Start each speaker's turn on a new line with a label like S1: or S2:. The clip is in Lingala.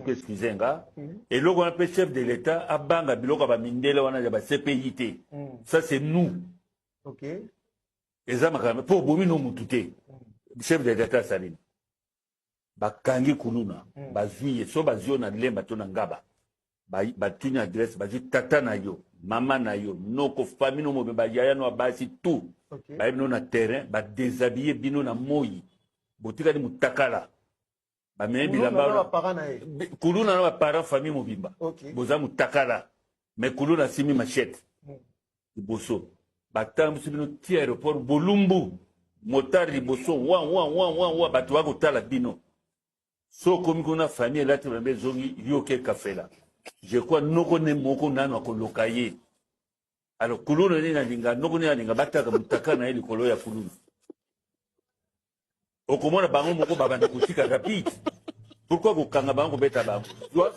S1: Excuse nga, eloko wana mpe chef de l'État abanga biloko ya bamindele wana ya ba CPI te. Ça, c'est nous. Eza makambo mpo obomi no mutu te. Chef de l'État asalini, bakangi kuluna, bazwi ye. So bazwi yo na Lemba to na Ngaba, batuni adresse, bazwi tata na yo, mama na yo, noko, famille no mobimba, bayaya no ya basi, tout. Bayebi no na terrain, badéshabille bino na moi, botikali mutakala, bamemi
S2: Kuluna
S1: bilamba.
S2: Na baparent na ye.
S1: Kuluna na baparent, famille mobimba. Boza mutakala, mais kuluna asimi machette liboso, batambwisi bino ti aéroport Bolumbu, motard liboso, wa wa wa wa wa, bato bakotala bino. So okomi kuna, famille elati bilamba, ezongi, yo oke kafela. Je crois noko ne moko nano akoloka ye. Alors kuluna nini alinga, noko nini alinga bataka mutaka na ye likolo ya kuluna? Okomona bango moko babanda kotika rapide. Pourquoi kokanga bango, kobeta bango? Zwa.